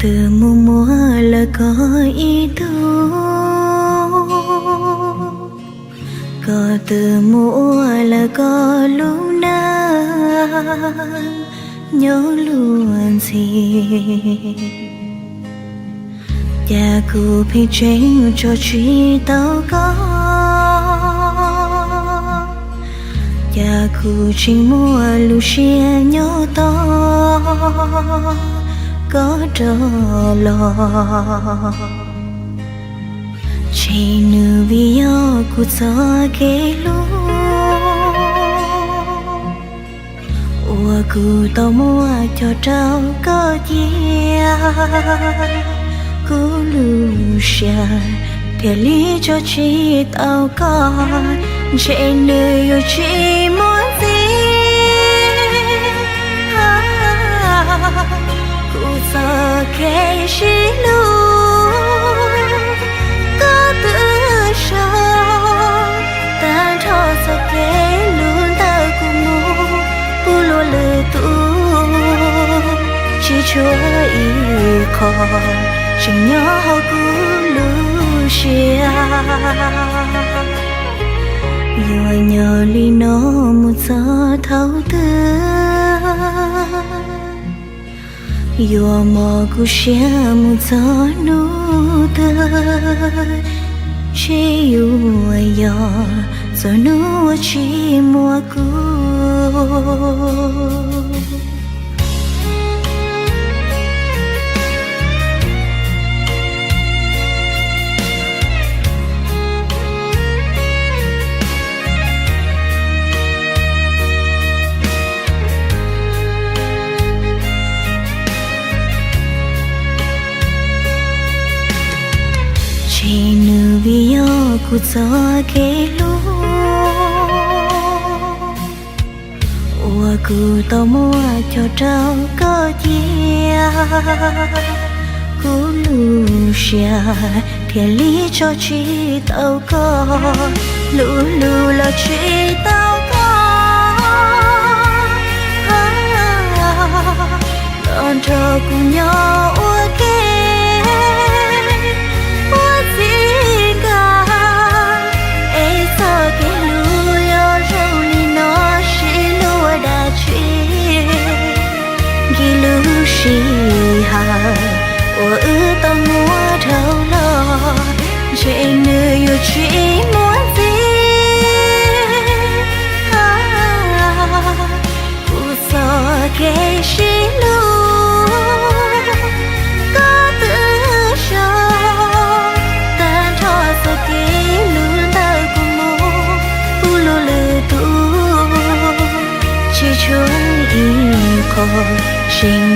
Twb mus muaj lawm koj ib tug, koj twb mus ua lawm koj lub neej nyob luag ntxhi. Cas kuv pheej tseem tso tsis tau koj, cas kuv tseem muaj lub siab nyob tos koj rov los. Ntshe nws vim yog kuv txoj kev hlub uas kuv tau muab cog rau koj cia, kuv lub siab thiaj li tso tsis tau koj. Ntshe nws yuav tsis muaj ntxiv kuv txoj kev sib hlub. Koj twb sau tag nrho txoj kev hlub ntawm kuv mus pub luag lwm tus, tsis tshuav ib qho tseem nyob hauv kuv lub siab. Yuav nyob li no mus txog thaum twg? Yuav mob kuv siab mus txog hnub twg? Ntshe yuav yog txog hnub uas tsis muaj kuv. Ntshe nws vim yog kuv txoj kev hlub uas kuv tau muab cog rau koj cia, kuv lub siab thiaj li tso tsis tau koj, lub lub los tsis tau koj. Koj nrog kuv nyob ua ke, ua txij nkawm, es txoj kev hlub yuav zoo li no sib hlub ua dab tsi? Nkim lub sij hawm uas wb tau muab dhau los, ntshe nws yuav tsis muaj ntxiv. Kuv txoj kev sib hlub, koj twb sau tag nrho txoj kev hlub ntawm kuv mus pub luag lwm tus, tsis tshuav ib qho tseem